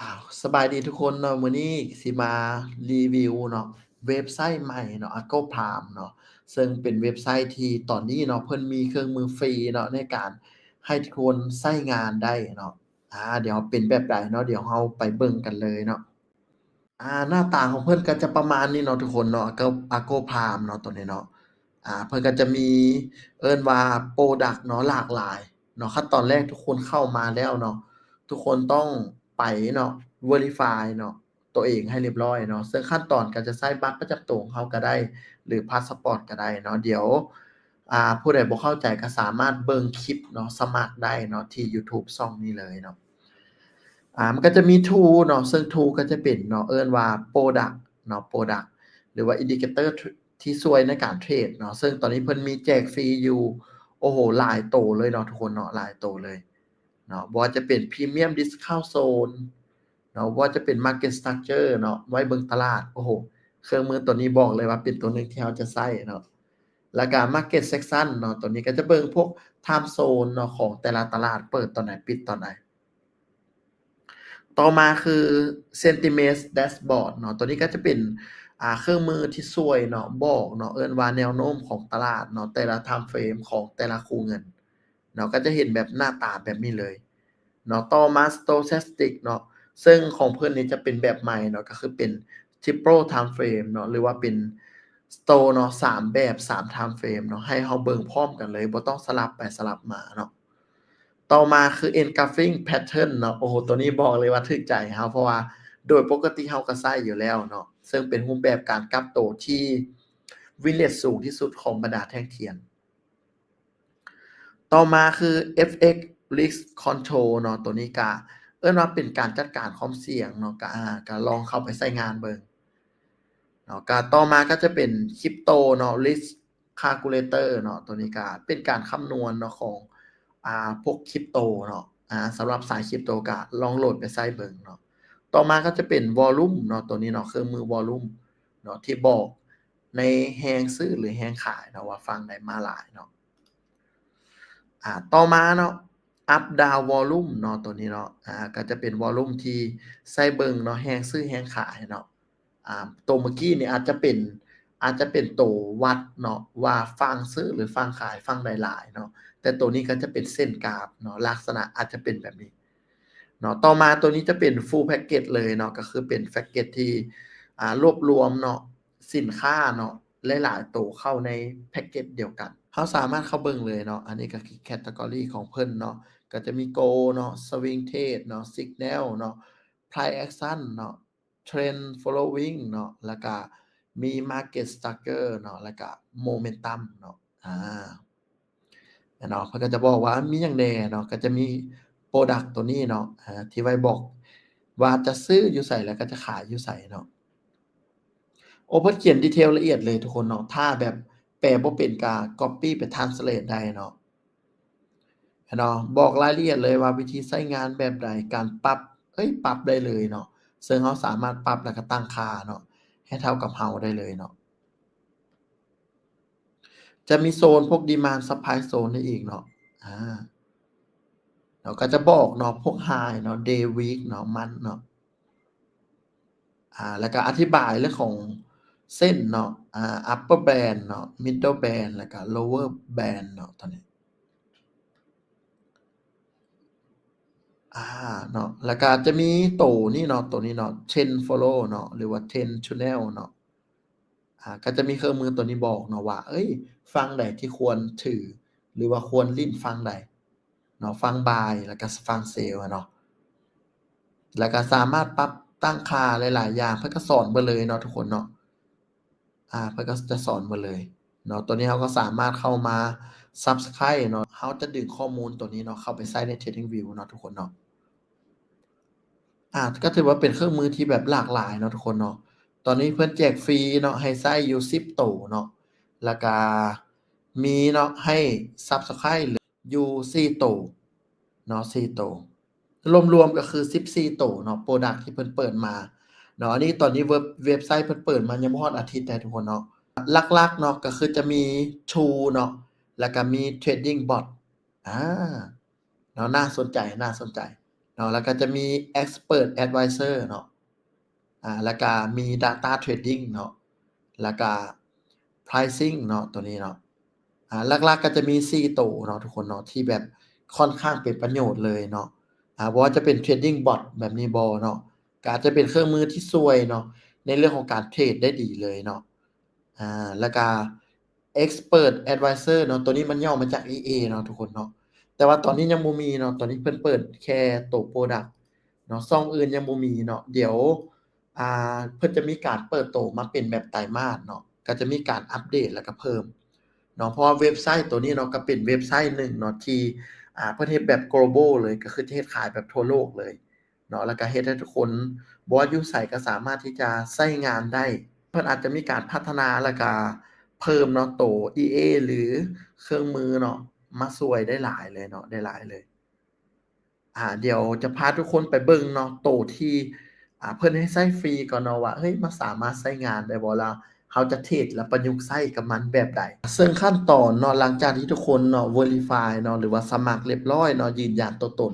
ອ້າວ ສະບາຍດີທຸກຄົນເນາະ, ມື້ນີ້ຊິມາຣີວິວເນາະ ເວັບໄຊໃໝ່ເນາະ Algo Prime ເນາະ, ເຊິ່ງເປັນເວັບໄຊທີ່ຕອນນີ້ເນາະ ເພິ່ນມີເຄື່ອງມືຟຣີເນາະ ໃນການໃຫ້ທຸກຄົນໃຊ້ງານໄດ້ເນາະ. ອາ ດຽວເປັນແບບໃດເນາະ ດຽວເຮົາໄປເບິ່ງກັນເລີຍເນາະ. ອາ ໜ້າຕາຂອງເພິ່ນກໍຈະປະມານນີ້ເນາະທຸກຄົນເນາະ, Algo Prime ເນາະ ຕົວນີ້ເນາະ. ອາ ເພິ່ນກໍຈະມີ ເອີ້ນວ່າ Product ເນາະ ຫຼາກຫຼາຍເນາະ. ຂັ້ນຕອນແລກທຸກຄົນເຂົ້າມາແລ້ວເນາະ ທຸກຄົນຕ້ອງໄປເນາະ Verify ເນາະ ຕົວເອງໃຫ້ລຽບຮ້ອຍເນາະ, ເຊິ່ງຂັ້ນຕອນກໍຈະໃຊ້ບັດປະຈຳໂຕຂອງເຮົາກໍໄດ້ ຫຼື ພາສປອດກໍໄດ້ເນາະ. ດຽວ ອາ ຜູ້ໃດບໍ່ເຂົ້າໃຈກໍສາມາດເບິ່ງຄລິບເນາະ ສະໝັກໄດ້ເນາະ ທີ່ YouTube ຊ່ອງນີ້ເລີຍເນາະ. ອາ ມັນກໍຈະມີ Tool ເນາະ, ເຊິ່ງ Tool ກໍຈະເປັນເນາະ ເອີ້ນວ່າ Product ເນາະ Product ຫຼືວ່າ Indicator ທີ່ຊ່ວຍໃນການເທຣດເນາະ, ເຊິ່ງຕອນນີ້ເພິ່ນມີແຈກຟຣີຢູ່ ໂອ້ໂຫ ຫຼາຍໂຕເລີຍເນາະທຸກຄົນເນາະ, ຫຼາຍໂຕເລີຍເນາະ. ບໍ່ວ່າຈະເປັນ Premium Discount Zone ເນາະ, ບໍ່ວ່າຈະເປັນ Market Structure ເນາະ ໄວ້ເບິ່ງຕະຫຼາດ, ໂອ້ໂຫ ເຄື່ອງມືຕົວນີ້ບອກເລີຍວ່າເປັນຕົວໜຶ່ງທີ່ເຮົາຈະໃຊ້ເນາະ. ແລ້ວກໍ Market Section ເນາະ, ຕົວນີ້ກໍຈະເບິ່ງພວກ Time Zone ເນາະ ຂອງແຕ່ລະຕະຫຼາດ ເປີດຕອນໃດ ປິດຕອນໃດ. ຕໍ່ມາຄື Sentiment Dashboard ເນາະ, ຕົວນີ້ກໍຈະເປັນ ອາ ເຄື່ອງມືທີ່ຊ່ວຍເນາະ ບອກເນາະ ເອີ້ນວ່າແນວໂນ້ມຂອງຕະຫຼາດເນາະ ແຕ່ລະ Time Frame ຂອງແຕ່ລະຄູ່ເງິນເນາະ, ກໍຈະເຫັນແບບໜ້າຕາແບບນີ້ເລີຍເນາະ. ຕໍ່ມາ Stochastic ເນາະ, ເຊິ່ງຂອງເພິ່ນນີ້ຈະເປັນແບບໃໝ່ເນາະ, ກໍຄືເປັນ Triple Time Frame ເນາະ ຫຼືວ່າເປັນ Stoch ເນາະ ສາມແບບ ສາມ Time Frame ເນາະ, ໃຫ້ເຮົາເບິ່ງພ້ອມກັນເລີຍ ບໍ່ຕ້ອງສະຫຼັບໄປສະຫຼັບມາເນາະ. ຕໍ່ມາຄື Engulfing Pattern ເນາະ, ໂອ້ໂຫ ຕົວນີ້ບອກເລີຍວ່າຖືກໃຈເຮົາ ເພາະວ່າໂດຍປົກກະຕິເຮົາກໍໃຊ້ຢູ່ແລ້ວເນາະ, ເຊິ່ງເປັນຮູບແບບການກັບໂຕທີ່ວິນເຣດສູງທີ່ສຸດຂອງບັນດາແທ່ງທຽນ. ຕໍ່ມາຄື FX Risk Control ເນາະ, ຕົວນີ້ກະເອີ້ນວ່າເປັນການຈັດການຄວາມສ່ຽງເນາະ, ກະ ອາ ກະລອງເຂົ້າໄປໃຊ້ງານເບິ່ງເນາະ. ກະຕໍ່ມາກໍຈະເປັນ Crypto ເນາະ Risk Calculator ເນາະ, ຕົວນີ້ກະເປັນການຄຳນວນເນາະ ຂອງ ອາ ພວກ Crypto ເນາະ, ອາ ສຳລັບສາຍ Crypto ກະລອງໂຫຼດໄປໃຊ້ເບິ່ງເນາະ. ຕໍ່ມາກໍຈະເປັນ Volume ເນາະ, ຕົວນີ້ເນາະ ເຄື່ອງມື Volume ເນາະ ທີ່ບອກໃນແຮງຊື້ ຫຼື ແຮງຂາຍເນາະ ວ່າຝັ່ງໃດມາຫຼາຍເນາະ. ອາ ຕໍ່ມາເນາະ Up Down Volume ເນາະ, ຕົວນີ້ເນາະ ອາ ກໍຈະເປັນ Volume ທີ່ໃຊ້ເບິ່ງເນາະ ແຮງຊື້ແຮງຂາຍເນາະ. ອາ ໂຕເມື່ອກີ້ນີ້ອາດຈະເປັນ ອາດຈະເປັນໂຕວັດເນາະ ວ່າຝັ່ງຊື້ ຫຼື ຝັ່ງຂາຍ ຝັ່ງໃດຫຼາຍເນາະ, ແຕ່ໂຕນີ້ກໍຈະເປັນເສັ້ນກາຟເນາະ, ລັກສະນະອາດຈະເປັນແບບນີ້ເນາະ. ຕໍ່ມາໂຕນີ້ຈະເປັນ Full Package ເລີຍເນາະ, ກໍຄືເປັນ Package ທີ່ ອາ ລວບລວມເນາະ ສິນຄ້າເນາະ ຫຼາຍໆໂຕເຂົ້າໃນ Package ດຽວກັນ. ເຮົາສາມາດເຂົ້າເບິ່ງເລີຍເນາະ, ອັນນີ້ກໍຄື Category ຂອງເພິ່ນເນາະ, ກໍຈະມີ Gold ເນາະ, Swing Trade ເນາະ, Signal ເນາະ, Price Action ເນາະ, Trend Following ເນາະ, ແລ້ວກະມີ Market Structure ເນາະ, ແລ້ວກະ Momentum ເນາະ. ອາ ແມ່ນເນາະ, ເພິ່ນກໍຈະບອກວ່າມີຫຍັງແດ່ເນາະ, ກໍຈະມີ Product ຕົວນີ້ເນາະ ອາ ທີ່ໄວ້ບອກວ່າຈະຊື້ຢູ່ໃສ ແລ້ວກໍຈະຂາຍຢູ່ໃສເນາະ. ໂອ້ ເພິ່ນຂຽນ detail ລະອຽດເລີຍທຸກຄົນເນາະ, ຖ້າແບບແປບໍ່ເປັນກໍ copy ໄປ translate ໄດ້ເນາະ. ເຫັນບໍ່? ບອກລາຍລະອຽດເລີຍວ່າວິທີໃຊ້ງານແບບໃດ, ການປັບ ເອີຍ ປັບໄດ້ເລີຍເນາະ, ເຊິ່ງເຮົາສາມາດປັບແລ້ວກໍຕັ້ງຄ່າເນາະ ໃຫ້ເທົ່າກັບເຮົາໄດ້ເລີຍເນາະ. ຈະມີໂຊນພວກ demand supply zone ໄດ້ອີກເນາະ. ອາ ເນາະ ກໍຈະບອກເນາະ ພວກ high ເນາະ day week ເນາະ month ເນາະ. ອາ ແລ້ວກໍອະທິບາຍເລື່ອງຂອງເສັ້ນເນາະ, ອາ upper band ເນາະ, middle band ແລ້ວກໍ lower band ເນາະ ຕົວນີ້. ອາ ເນາະ ແລ້ວກໍຈະມີໂຕນີ້ເນາະ, ໂຕນີ້ເນາະ trend follow ເນາະ ຫຼືວ່າ trend tunnel ເນາະ. ອາ ກໍຈະມີເຄື່ອງມືຕົວນີ້ບອກເນາະວ່າ ເອີຍ ຝັ່ງໃດທີ່ຄວນຖື ຫຼືວ່າຄວນຫຼິ້ນຝັ່ງໃດເນາະ, ຝັ່ງ buy ແລ້ວກໍຝັ່ງ sell ເນາະ. ແລ້ວກໍສາມາດປັບຕັ້ງຄ່າຫຼາຍໆຢ່າງ, ເພິ່ນກໍສອນເບິດເລີຍເນາະທຸກຄົນເນາະ. ອາ ເພິ່ນກໍຈະສອນເບິດເລີຍເນາະ. ຕົວນີ້ເຮົາກໍສາມາດເຂົ້າມາ subscribe ເນາະ, ເຮົາຈະດຶງຂໍ້ມູນຕົວນີ້ເນາະ ເຂົ້າໄປໃຊ້ໃນ TradingView ເນາະທຸກຄົນເນາະ. ອາ ກໍຖືວ່າເປັນເຄື່ອງມືທີ່ແບບຫຼາກຫຼາຍເນາະທຸກຄົນເນາະ. ຕອນນີ້ເພິ່ນແຈກຟຣີເນາະ ໃຫ້ໃຊ້ຢູ່ສິບໂຕເນາະ, ແລ້ວກະມີເນາະ ໃຫ້ subscribe ຢູ່ສີ່ໂຕເນາະ, ສີ່ໂຕ. ລວມໆກໍຄືສິບສີ່ໂຕເນາະ product ທີ່ເພິ່ນເປີດມາເນາະ. ອັນນີ້ຕອນນີ້ເວັບ ເວັບໄຊເພິ່ນເປີດມາຍັງບໍ່ຮອດອາທິດໃດທຸກຄົນເນາະ. ຫຼັກໆເນາະ ກໍຄືຈະມີ tool ເນາະ ແລ້ວກະມີ trading bot. ອາ ເນາະ ໜ້າສົນໃຈ ໜ້າສົນໃຈ ເນາະ ແລ້ວກໍຈະມີ Expert Advisor ເນາະ ອ່າ ແລ້ວກໍມີ Data Trading ເນາະ ແລ້ວກໍ Pricing ເນາະ ຕົວນີ້ເນາະ ອ່າ ຫຼັກໆກໍຈະມີສີ່ໂຕເນາະທຸກຄົນເນາະ ທີ່ແບບຄ່ອນຂ້າງເປັນປະໂຫຍດເລີຍເນາະ ອ່າ ບໍ່ວ່າຈະເປັນ Trading Bot ແບບນີ້ບໍ່ເນາະ ກໍອາດຈະເປັນເຄື່ອງມືທີ່ຊ່ວຍເນາະ ໃນເລື່ອງຂອງການເທຣດໄດ້ດີເລີຍເນາະ ອ່າ ແລ້ວກໍ Expert Advisor ເນາະ ຕົວນີ້ມັນຫຍໍ້ມາຈາກ EA ເນາະທຸກຄົນເນາະ ແຕ່ວ່າຕອນນີ້ຍັງບໍ່ມີເນາະ ຕອນນີ້ເພິ່ນເປີດແຄ່ໂຕ Product ເນາະ ຊ່ອງອື່ນຍັງບໍ່ມີເນາະ ດຽວ ອ່າ ເພິ່ນຈະມີການເປີດໂຕມາເປັນແບບໄຕມາດເນາະ ກໍຈະມີການອັບເດດ ແລ້ວກໍເພີ່ມເນາະ ເພາະວ່າເວັບໄຊໂຕນີ້ເນາະ ກໍເປັນເວັບໄຊໜຶ່ງເນາະ ທີ່ ອ່າ ເພິ່ນເຮັດແບບ global ເລີຍ ກໍຄືຈະເຮັດຂາຍແບບທົ່ວໂລກເລີຍເນາະ ແລ້ວກໍເຮັດໃຫ້ທຸກຄົນ ບໍ່ວ່າຢູ່ໃສກໍສາມາດທີ່ຈະໃຊ້ງານໄດ້ ເພິ່ນອາດຈະມີການພັດທະນາ ແລ້ວກໍເພີ່ມເນາະ ໂຕ EA ຫຼື ເຄື່ອງມືເນາະ ມາຊ່ວຍໄດ້ຫຼາຍເລີຍເນາະ ໄດ້ຫຼາຍເລີຍ. ອ່າ ດຽວຈະພາທຸກຄົນໄປເບິ່ງເນາະ ໂຕທີ່ ອ່າ ເພິ່ນໃຫ້ໃຊ້ຟຣີກ່ອນເນາະ ວ່າ ເຮີ້ຍ ມັນສາມາດໃຊ້ງານໄດ້ບໍ່ ແລ້ວເຮົາຈະເທຣດ ແລະ ປະຍຸກໃຊ້ກັບມັນແບບໃດ. ເຊິ່ງຂັ້ນຕອນເນາະ ຫຼັງຈາກທີ່ທຸກຄົນເນາະ Verify ເນາະ ຫຼືວ່າສະໝັກລຽບຮ້ອຍເນາະ ຢືນຢັນຕົວຕົນ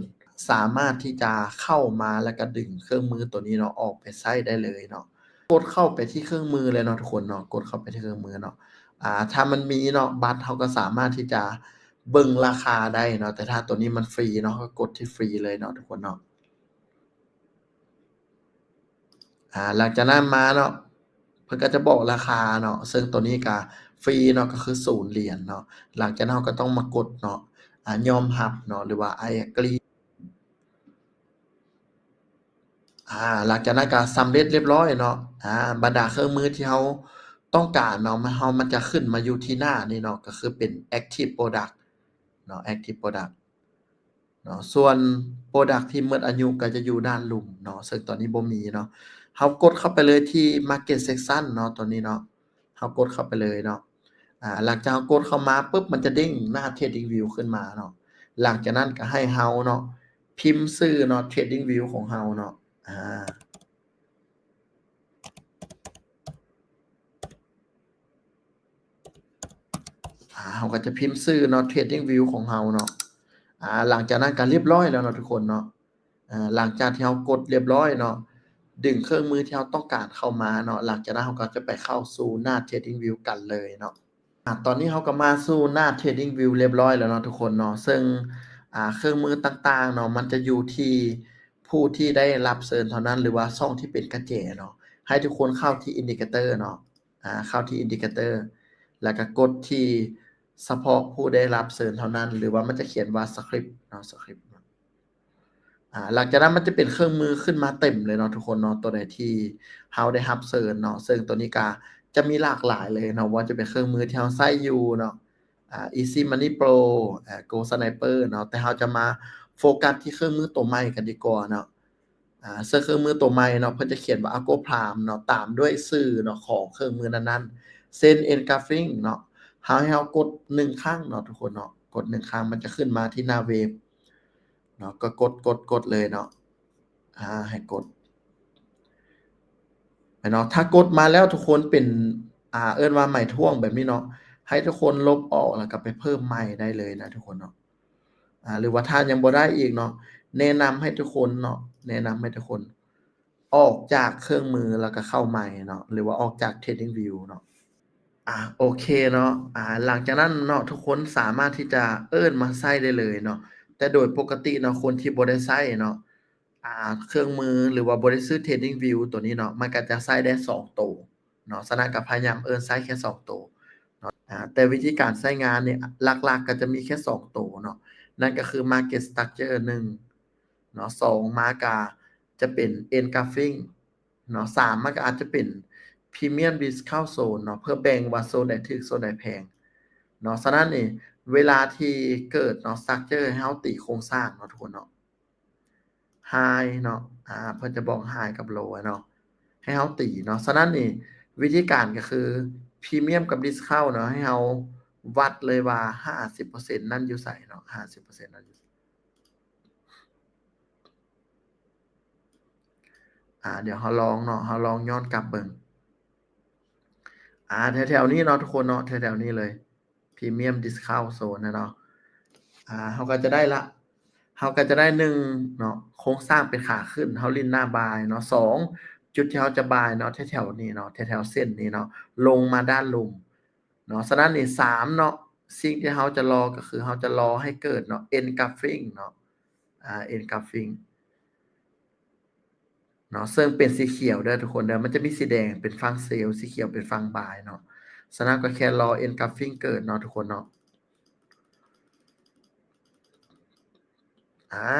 ສາມາດທີ່ຈະເຂົ້າມາ ແລ້ວກໍດຶງເຄື່ອງມືໂຕນີ້ເນາະ ອອກໄປໃຊ້ໄດ້ເລີຍເນາະ. ກົດເຂົ້າໄປທີ່ເຄື່ອງມືເລີຍເນາະທຸກຄົນເນາະ ກົດເຂົ້າໄປທີ່ເຄື່ອງມືເນາະ ອ່າ ຖ້າມັນມີເນາະ ບັດ ເຮົາກໍສາມາດທີ່ຈະເບິ່ງລາຄາໄດ້ເນາະ ແຕ່ຖ້າຕົວນີ້ມັນຟຣີເນາະ ເຮົາກໍກົດທີ່ຟຣີເລີຍເນາະທຸກຄົນເນາະ ອ່າ ຫຼັງຈາກນັ້ນມາເນາະ ເພິ່ນກໍຈະບອກລາຄາເນາະ ເຊິ່ງຕົວນີ້ກໍຟຣີເນາະ ກໍຄືສູນຫຼຽນເນາະ ຫຼັງຈາກນັ້ນເຮົາກໍຕ້ອງມາກົດເນາະ ອ່າ ຍອມຮັບເນາະ ຫຼືວ່າ I agree ອ່າ ຫຼັງຈາກນັ້ນກໍສຳເລັດລຽບຮ້ອຍເນາະ ອ່າ ບັນດາເຄື່ອງມືທີ່ເຮົາຕ້ອງການເນາະ ມັນ ເຮົາ ມັນຈະຂຶ້ນມາຢູ່ທີ່ໜ້ານີ້ເນາະ ກໍຄືເປັນ Active Product ເນາະ Active Product ເນາະ ສ່ວນ Product ທີ່ໝົດອາຍຸກໍຈະຢູ່ດ້ານລຸ່ມເນາະ ເຊິ່ງຕອນນີ້ບໍ່ມີເນາະ ເຮົາກົດເຂົ້າໄປເລີຍທີ່ Market Section ເນາະ ຕົວນີ້ເນາະ ເຮົາກົດເຂົ້າໄປເລີຍເນາະ ອ່າ ຫຼັງຈາກເຮົາກົດເຂົ້າມາປຶບ ມັນຈະເດ້ງໜ້າ Trading View ຂຶ້ນມາເນາະ ຫຼັງຈາກນັ້ນກໍໃຫ້ເຮົາເນາະ ພິມຊື່ເນາະ Trading View ຂອງເຮົາເນາະ ອ່າ ອ່າ ເຮົາກໍຈະພິມຊື່ເນາະ Trading View ຂອງເຮົາເນາະ ອ່າ ຫຼັງຈາກນັ້ນກໍລຽບຮ້ອຍແລ້ວເນາະທຸກຄົນເນາະ ອ່າ ຫຼັງຈາກທີ່ເຮົາກົດລຽບຮ້ອຍເນາະ ດຶງເຄື່ອງມືທີ່ເຮົາຕ້ອງການເຂົ້າມາເນາະ ຫຼັງຈາກນັ້ນເຮົາກໍຈະໄປເຂົ້າສູ່ໜ້າ Trading View ກັນເລີຍເນາະ ອ່າ ຕອນນີ້ເຮົາກໍມາສູ່ໜ້າ Trading View ລຽບຮ້ອຍແລ້ວເນາະທຸກຄົນເນາະ ເຊິ່ງ ອ່າ ເຄື່ອງມືຕ່າງໆເນາະ ມັນຈະຢູ່ທີ່ຜູ້ທີ່ໄດ້ຮັບເຊີນເທົ່ານັ້ນ ຫຼືວ່າຊ່ອງທີ່ເປັນກະແຈເນາະ ໃຫ້ທຸກຄົນເຂົ້າທີ່ Indicator ເນາະ ອ່າ ເຂົ້າທີ່ Indicator ແລ້ວກໍກົດທີ່ສະເພາະຜູ້ໄດ້ຮັບເຊີນເທົ່ານັ້ນ ຫຼືວ່າມັນຈະຂຽນວ່າ Script ເນາະ Script ເນາະ ອ່າ ຫຼັງຈາກນັ້ນມັນຈະເປັນເຄື່ອງມືຂຶ້ນມາເຕັມເລີຍເນາະທຸກຄົນເນາະ ຕົວໃດທີ່ເຮົາໄດ້ຮັບເຊີນເນາະ ເຊິ່ງຕົວນີ້ກໍຈະມີຫຼາກຫຼາຍເລີຍເນາະ ບໍ່ວ່າຈະເປັນເຄື່ອງມືທີ່ເຮົາໃຊ້ຢູ່ເນາະ ອ່າ Easy Money Pro ເອີ Gold Sniper ເນາະ ແຕ່ເຮົາຈະມາໂຟກັສທີ່ເຄື່ອງມືຕົວໃໝ່ກັນດີກວ່າເນາະ ອ່າ ເຊິ່ງເຄື່ອງມືຕົວໃໝ່ເນາະ ເພິ່ນຈະຂຽນວ່າ Algo Prime ເນາະ ຕາມດ້ວຍຊື່ເນາະ ຂອງເຄື່ອງມືນັ້ນໆ ເຊັ່ນ Engulfing ເນາະ ເຮົາ ໃຫ້ເຮົາກົດໜຶ່ງຄັ້ງເນາະທຸກຄົນເນາະ ກົດໜຶ່ງຄັ້ງ ມັນຈະຂຶ້ນມາທີ່ໜ້າເວັບເນາະ ກໍກົດ ກົດ ກົດເລີຍເນາະ ອ່າ ໃຫ້ກົດ ແມ່ນເນາະ ຖ້າກົດມາແລ້ວທຸກຄົນເປັນ ອ່າ ເອີ້ນວ່າໄໝທ້ວງແບບນີ້ເນາະ ໃຫ້ທຸກຄົນລົບອອກ ແລ້ວກໍໄປເພີ່ມໃໝ່ໄດ້ເລີຍນະທຸກຄົນເນາະ ອ່າ ຫຼືວ່າຖ້າຍັງບໍ່ໄດ້ອີກເນາະ ແນະນຳໃຫ້ທຸກຄົນເນາະ ແນະນຳໃຫ້ທຸກຄົນອອກຈາກເຄື່ອງມື ແລ້ວກໍເຂົ້າໃໝ່ເນາະ ຫຼືວ່າອອກຈາກ Trading View ເນາະ ອ່າ ໂອເຄເນາະ ອ່າ ຫຼັງຈາກນັ້ນເນາະ ທຸກຄົນສາມາດທີ່ຈະເອີ້ນມາໃຊ້ໄດ້ເລີຍເນາະ ແຕ່ໂດຍປົກກະຕິເນາະ ຄົນທີ່ບໍ່ໄດ້ໃຊ້ເນາະ ອ່າ ເຄື່ອງມື ຫຼືວ່າບໍ່ໄດ້ຊື້ Trading View ຕົວນີ້ເນາະ ມັນກໍຈະໃຊ້ໄດ້ສອງໂຕເນາະ ສະນັ້ນກໍພະຍາຍາມເອີ້ນໃຊ້ແຄ່ສອງໂຕເນາະ ອ່າ ແຕ່ວິທີການໃຊ້ງານນີ້ ຫຼັກໆກໍຈະມີແຄ່ສອງໂຕເນາະ ນັ້ນກໍຄື Market Structure ໜຶ່ງເນາະ ສອງມາກໍຈະເປັນ Engulfing ເນາະ ສາມມັນກໍອາດຈະເປັນ Premium Discount Zone ເນາະ ເພື່ອແບ່ງວ່າໂຊນໃດຖືກ ໂຊນໃດແພງເນາະ ສະນັ້ນນີ້ ເວລາທີ່ເກີດເນາະ Structure ໃຫ້ເຮົາຕີໂຄງສ້າງເນາະທຸກຄົນເນາະ High ເນາະ ອ່າ ເພິ່ນຈະບອກ High ກັບ Low ເນາະ ໃຫ້ເຮົາຕີເນາະ ສະນັ້ນນີ້ ວິທີການກໍຄື Premium ກັບ Discount ເນາະ ໃຫ້ເຮົາວັດເລີຍວ່າຫ້າສິບເປີເຊັນນັ້ນຢູ່ໃສເນາະ ຫ້າສິບເປີເຊັນນັ້ນຢູ່ໃສ ອ່າ ດຽວເຮົາລອງເນາະ ເຮົາລອງຍ້ອນກັບເບິ່ງ ອ່າ ແຖວໆນີ້ເນາະທຸກຄົນເນາະ ແຖວໆນີ້ເລີຍ Premium Discount Zone ນະເນາະ ອ່າ ເຮົາກໍຈະໄດ້ລະ ເຮົາກໍຈະໄດ້ ໜຶ່ງເນາະ ໂຄງສ້າງເປັນຂາຂຶ້ນ ເຮົາຫຼິ້ນໜ້າບາຍເນາະ. ສອງ ຈຸດທີ່ເຮົາຈະບາຍເນາະ ແຖວໆນີ້ເນາະ ແຖວໆເສັ້ນນີ້ເນາະ ລົງມາດ້ານລຸ່ມເນາະ. ສະນັ້ນນີ້ ສາມເນາະ ສິ່ງທີ່ເຮົາຈະລໍກໍຄືເຮົາຈະລໍໃຫ້ເກີດເນາະ engulfing ເນາະ ອາ engulfing ເນາະ ເຊິ່ງເປັນສີຂຽວເດີທຸກຄົນເດີ ມັນຈະມີສີແດງເປັນຝັ່ງເຊວ ສີຂຽວເປັນຝັ່ງບາຍເນາະ. ສະນັ້ນກໍແຄ່ລໍ engulfing ເກີດເນາະທຸກຄົນເນາະ. ອາ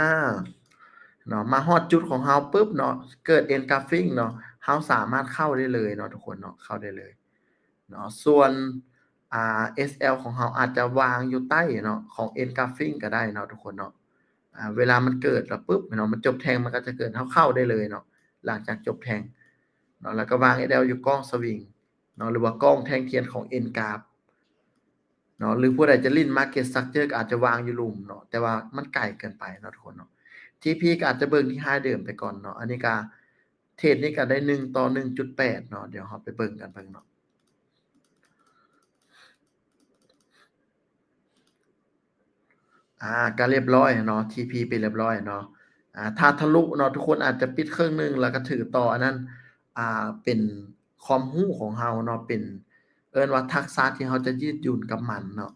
ເນາະ ມາຮອດຈຸດຂອງເຮົາປຶບເນາະ ເກີດ engulfing ເນາະ ເຮົາສາມາດເຂົ້າໄດ້ເລີຍເນາະທຸກຄົນເນາະ ເຂົ້າໄດ້ເລີຍເນາະ. ສ່ວນ ອາ SL ຂອງເຮົາອາດຈະວາງຢູ່ໃຕ້ເນາະ ຂອງ engulfing ກໍໄດ້ເນາະທຸກຄົນເນາະ. ອາ ເວລາມັນເກີດແລ້ວປຶບເນາະ ມັນຈົບແທ່ງ ມັນກໍຈະເກີດ ເຮົາເຂົ້າໄດ້ເລີຍເນາະ ຫຼັງຈາກຈົບແທ່ງເນາະ. ແລ້ວກໍວາງ SL ຢູ່ກ້ອງສະວິງເນາະ ຫຼືວ່າກ້ອງແທ່ງທຽນຂອງ engulf ເນາະ ຫຼືຜູ້ໃດຈະຫຼິ້ນ market structure ກໍອາດຈະວາງຢູ່ລຸ່ມເນາະ ແຕ່ວ່າມັນໄກເກີນໄປເນາະທຸກຄົນເນາະ. ທີພີ ກໍອາດຈະເບິ່ງທີ່ high ເດີມໄປກ່ອນເນາະ. ອັນນີ້ກໍ ເທຣດນີ້ກໍໄດ້ ໜຶ່ງຕໍ່ໜຶ່ງຈຸດແປດເນາະ. ດຽວເຮົາໄປເບິ່ງກັນເບິ່ງເນາະ. ອາ ກໍລຽບຮ້ອຍເນາະ ທີພີ ໄປລຽບຮ້ອຍເນາະ. ອາ ຖ້າທະລຸເນາະ ທຸກຄົນອາດຈະປິດເຄິ່ງໜຶ່ງ ແລ້ວກໍຖືຕໍ່ ອັນນັ້ນ ອາ ເປັນຄວາມຮູ້ຂອງເຮົາເນາະ ເປັນ ເອີ້ນວ່າທັກສະທີ່ເຮົາຈະຢືດຫຍຸ່ນກັບມັນເນາະ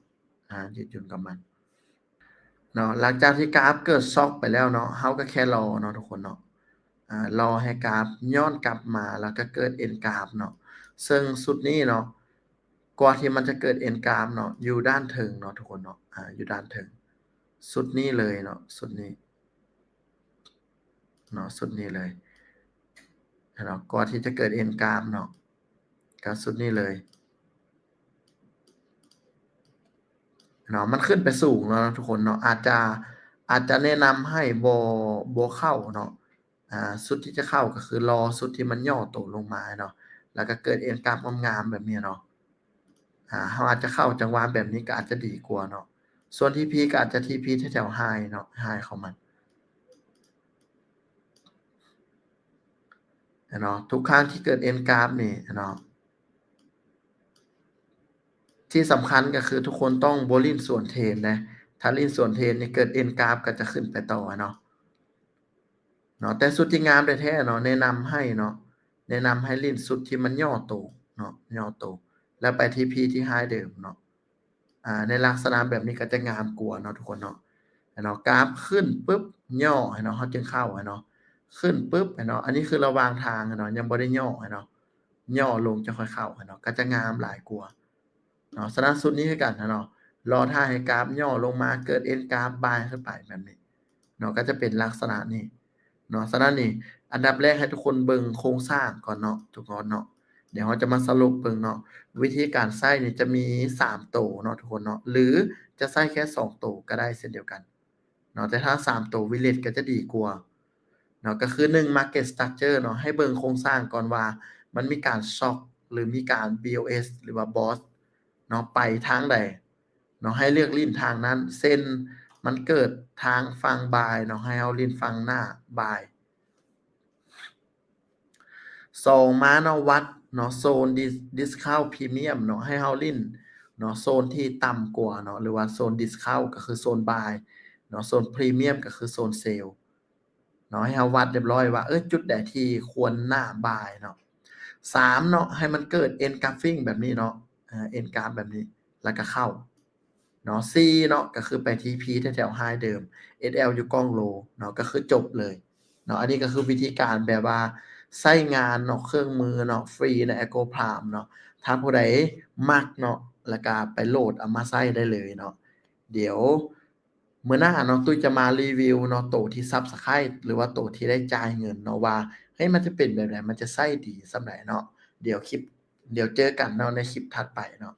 ອາ ຢືດຫຍຸ່ນກັບມັນເນາະ. ຫຼັງຈາກທີ່ກາຟເກີດຊັອກໄປແລ້ວເນາະ ເຮົາກໍແຄ່ລໍເນາະທຸກຄົນເນາະ ອາ ລໍໃຫ້ກາຟຍ້ອນກັບມາ ແລ້ວກໍເກີດ engulf ເນາະ. ເຊິ່ງຊຸດນີ້ເນາະ ກວ່າທີ່ມັນຈະເກີດ engulf ເນາະ ຢູ່ດ້ານເທິງເນາະທຸກຄົນເນາະ ອາ ຢູ່ດ້ານເທິງ ຊຸດນີ້ເລີຍເນາະ ຊຸດນີ້ເນາະ ຊຸດນີ້ເລີຍເນາະ. ກວ່າທີ່ຈະເກີດ engulf ເນາະ ກໍຊຸດນີ້ເລີຍເນາະ. ມັນຂຶ້ນໄປສູງແລ້ວເນາະທຸກຄົນເນາະ ອາດຈະ ອາດຈະແນະນຳໃຫ້ບໍ່ ບໍ່ເຂົ້າເນາະ. ອາ ຊຸດທີ່ຈະເຂົ້າກໍຄືລໍຊຸດທີ່ມັນຫຍໍ້ໂຕລົງມາເນາະ ແລ້ວກໍເກີດ engulf ງາມໆແບບນີ້ເນາະ. ອາ ເຮົາອາດຈະເຂົ້າຈັງຫວະແບບນີ້ກໍອາດຈະດີກວ່າເນາະ. ສ່ວນທີພີ ກໍອາດຈະທີພີແຖວໆ high ເນາະ high ຂອງມັນເນາະ. ທຸກຄັ້ງທີ່ເກີດ engulf ນີ້ເນາະ ທີ່ສຳຄັນກໍຄືທຸກຄົນຕ້ອງບໍ່ຫຼິ້ນສວນເທຣນເດ້. ຖ້າຫຼິ້ນສວນເທຣນນີ້ເກີດ engulf ກໍຈະຂຶ້ນໄປຕໍ່ເນາະ ເນາະ. ແຕ່ຊຸດທີ່ງາມແທ້ໆເນາະ ແນະນຳໃຫ້ເນາະ ແນະນຳໃຫ້ຫຼິ້ນຊຸດທີ່ມັນຫຍໍ້ໂຕເນາະ ຫຍໍ້ໂຕ ແລ້ວໄປທີພີທີ່ high ເດີມເນາະ. ອາ ໃນລັກສະນະແບບນີ້ກໍຈະງາມກວ່າເນາະທຸກຄົນເນາະ ເນາະ. ກາຟຂຶ້ນປຶບຫຍໍ້ໃຫ້ເນາະ ເຮົາຈຶ່ງເຂົ້າໃຫ້ເນາະ ຂຶ້ນປຶບໃຫ້ເນາະ. ອັນນີ້ຄືລະຫວ່າງທາງໃຫ້ເນາະ ຍັງບໍ່ໄດ້ຫຍໍ້ໃຫ້ເນາະ ຫຍໍ້ລົງຈະຄ່ອຍເຂົ້າໃຫ້ເນາະ ກໍຈະງາມຫຼາຍກວ່າເນາະ. ສະນັ້ນຊຸດນີ້ຄືກັນເນາະ ລໍຖ້າໃຫ້ກາຟຫຍໍ້ລົງມາ ເກີດ engulf ບາຍຂຶ້ນໄປແບບນີ້ເນາະ ກໍຈະເປັນລັກສະນະນີ້ເນາະ. ສະນັ້ນນີ້ ອັນດັບແລກໃຫ້ທຸກຄົນເບິ່ງໂຄງສ້າງກ່ອນເນາະ ທຸກຄົນເນາະ. ດຽວເຮົາຈະມາສະຫຼຸບເບິ່ງເນາະ ວິທີການໃຊ້ນີ້ຈະມີສາມໂຕເນາະ ທຸກຄົນເນາະ ຫຼືຈະໃຊ້ແຄ່ສອງໂຕກໍໄດ້ເຊັ່ນດຽວກັນເນາະ. ແຕ່ຖ້າສາມໂຕ bullish ກໍຈະດີກວ່າເນາະ ກໍຄື ໜຶ່ງ market structure ເນາະ ໃຫ້ເບິ່ງໂຄງສ້າງກ່ອນວ່າມັນມີການຊັອກ ຫຼືມີການ bullish ຫຼືວ່າ bearish ເນາະ ໄປທາງໃດເນາະ ໃຫ້ເລືອກຫຼິ້ນທາງນັ້ນ. ເຊັ່ນ ມັນເກີດທາງຝັ່ງບາຍເນາະ ໃຫ້ເຮົາຫຼິ້ນຝັ່ງໜ້າບາຍ. ສອງ ມາເນາະ ວັດເນາະ ໂຊນ discount premium ເນາະ ໃຫ້ເຮົາຫຼິ້ນເນາະ ໂຊນທີ່ຕ່ຳກວ່າເນາະ ຫຼືວ່າໂຊນ discount ກໍຄືໂຊນບາຍເນາະ ໂຊນ premium ກໍຄືໂຊນເຊລເນາະ. ໃຫ້ເຮົາວັດຮຽບຮ້ອຍວ່າ ເອີ ຈຸດໃດທີ່ຄວນໜ້າບາຍເນາະ. ສາມ ເນາະ ໃຫ້ມັນເກີດ engulfing ແບບນີ້ເນາະ ອາ engulf ແບບນີ້ ແລ້ວກໍເຂົ້າເນາະ. ສີ່ ເນາະ ກໍຄືໄປທີພີແຖວໆ high ເດີມ SL ຢູ່ກ້ອງ low ເນາະ ກໍຄືຈົບເລີຍເນາະ. ອັນນີ້ກໍຄືວິທີການແບບວ່າໃຊ້ງານເນາະ ເຄື່ອງມືເນາະ ຟຣີໃນ Algo Prime ເນາະ. ຖ້າຜູ້ໃດມັກເນາະ ແລ້ວກໍໄປໂຫຼດເອົາມາໃຊ້ໄດ້ເລີຍເນາະ. ດຽວມື້ໜ້າເນາະ ຕຸ້ຍຈະມາຣີວິວເນາະ ໂຕທີ່ Subscribe ຫຼືວ່າໂຕທີ່ໄດ້ຈ່າຍເງິນເນາະ ວ່າ ເຮີ້ຍ ມັນຈະເປັນແບບໃດ ມັນຈະໃຊ້ດີສ່ຳໃດເນາະ. ດຽວຄລິບ ດຽວເຈີກັນເນາະ ໃນຄລິບຖັດໄປເນາະ.